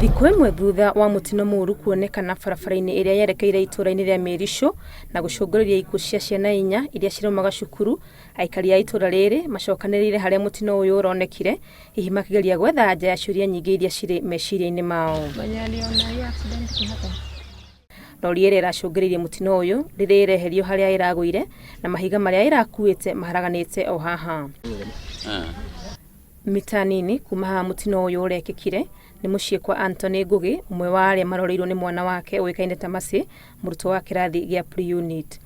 Thikũ ĩmwe thutha wa mũtino mũũru kuonekana barabara-inĩ ĩrĩa yerekeire itũũra-inĩ rĩa Mĩricũ na gũcũngĩrĩria ikuũ cia ciana inya iria ciraumaga cukuru, aikari a itũũra rĩrĩ macokanĩrĩire harĩa mũtino ũyũ ũronekire, hihi makĩgeria gwetha anja ya ciũria nyingĩ iria cirĩ meciria-inĩ mao. Rori ĩrĩa ĩracũngĩrĩirie mũtino ũyũ rĩrĩa ĩreherio harĩa ĩragũire na mahiga marĩa ĩrakuĩte maharaganĩte o haha. Mita nini kuma haha mũtino ũyũ ũrekĩkire nĩ mũciĩ kwa Anthony Ngũgĩ, ũmwe wa arĩa maroreirwo nĩ mwana wake ũĩkaine ta Mercy, mũrutwo wa kĩrathi gĩa pre-unit.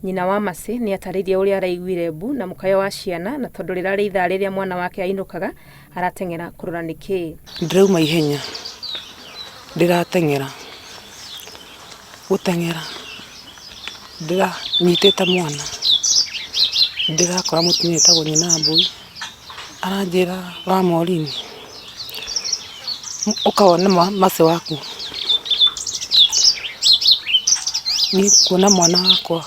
Nyina wa Mercy nĩ atarĩirie ũrĩa araiguire mbu na mũkayo wa ciana na tondũ rĩrarĩ ithaa rĩrĩa mwana wake ainũkaga arateng'era kũrora nĩkĩĩ. Ndĩrauma ihenya, ndĩrateng'era, gũteng'era ndĩranyitĩte mwana, ndĩrakora mũtumia wĩtagwo nyina wa mbũi. Aranjĩra wa Maureen ũka wone Mercy waku. Niĩ kuona mwana wakwa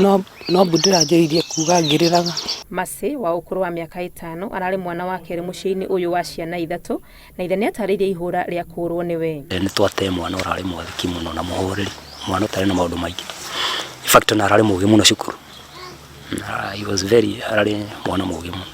no mbu ndĩranjĩrĩirie kuga ngĩrĩraga. Mercy wa ũkũrũ wa mĩaka ĩtano ararĩ mwana wa kerĩ mũciĩ-inĩ ũyũ wa ciana ithatũ na ithe nĩatarĩirie ihũra rĩa kũũrwo nĩwe. Nĩ twate mwana ũrarĩ mwathĩki mũno na mũhoreri, mwana ũtarĩ na maũndũ maingĩ. In fact ona ararĩ mũgĩ mũno cukuru. He was very, ararĩ mwana mũgĩ mũno.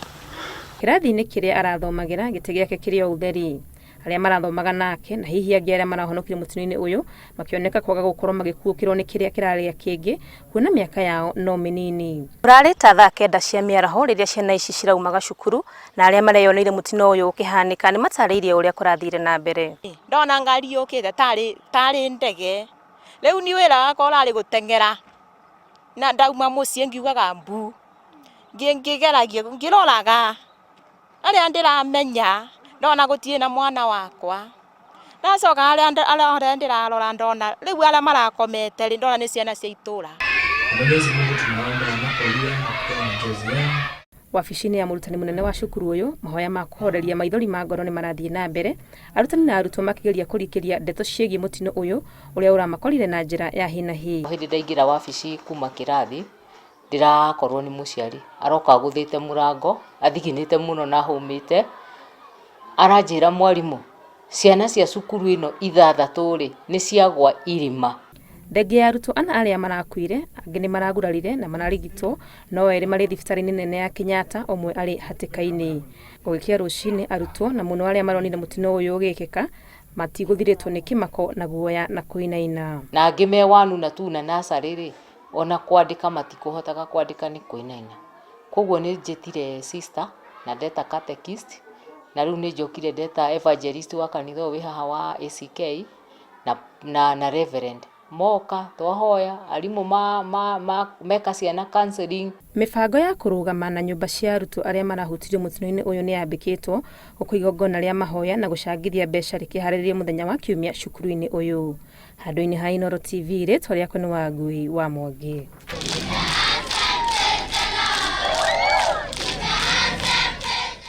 Kĩrathi-inĩ kĩrĩa arathomagĩra, gĩtĩ gĩake kĩrĩ o ũtheri. Arĩa marathomaga nake na hihi angĩ arĩa marahonokire mũtino-inĩ ũyũ makĩoneka kwaga gũkorwo magĩkuũkĩrwo nĩ kĩrĩa kĩrarĩa kĩngĩ kuona mĩaka yao no mĩnini. Kũrarĩ ta thaa kenda cia mĩaraho rĩrĩa ciana ici ciraumaga cukuru na arĩa mareyoneire mũtino ũyũ ũkĩhanĩka nĩ matarĩirie ũrĩa kũrathire na mbere. Ndona ngari yũkĩte tarĩ tarĩ ndege, rĩu niĩ wĩra wakwa ũrarĩ gũteng'era. Na ndauma mũciĩ ngiugaga mbu, ngĩgeragia ngĩroraga arĩa ndĩramenya ndona gũtirĩ na mwana wakwa. Ndacoka harĩa ndĩrarora ndona rĩu arĩa marakomete rĩ, ndona nĩ ciana cia itũra. Mwenyezi Mungu tunaomba anapolia na kutoa machozi yao. Wabici-inĩ ya mũrutani mũnene wa cukuru ũyũ, mahoya ma kũhoreria maithori ma ngoro nĩ marathiĩ na mbere, arutani na arutwo makĩgeria kũrikĩria ndeto ciĩgiĩ mũtino ũyũ ũrĩa ũramakorire na njĩra ya hi na hi. Hĩndĩ ndaingĩra wabici kuma kĩrathi, ndĩrakorwo nĩ mũciari, aroka agũthĩte mũrango, athiginĩte mũno na ahũmĩte, aranjĩra mwarimũ, ciana cia cukuru ĩno ithathatũ rĩ, nĩ ciagwa irima. Thengia ya arutwo ana arĩa marakuire, angĩ nĩ maragurarire na mararigitwo, no erĩ marĩ thibitarĩ-inĩ nene ya Kenyatta, ũmwe arĩ hatĩka-inĩ. Gũgĩkĩa rũcinĩ, arutwo na mũno arĩa maronire mũtino ũyũ ũgĩkĩka matigũthirĩtwo nĩ kĩmako na guoya na kũinaina. Na angĩ me one na two na nursery rĩ, ona kwandĩka matikũhotaga kwandĩka nĩ kũinaina. Koguo nĩ njĩtire sister na ndeta catechist na rĩu nĩ njokire ndeta evangelist wa kanitha ũyũ wĩ haha wa ACK na, na, na reverend. Moka twahoya arimũ ma, ma, ma, meka ciana counseling. Mĩbango ya kũrũgama na nyũmba cia arutwo arĩa marahutirio mũtino-inĩ ũyũ nĩ yambĩkĩtwo, gũkũ igongona rĩa mahoya na gũcangithia mbeca rĩkĩharĩrĩrio mũthenya wa Kiumia cukuru-inĩ ũyũ. Handũ-inĩ ha Inooro TV, rĩtwa rĩakwa nĩ Wangui wa Mwangi.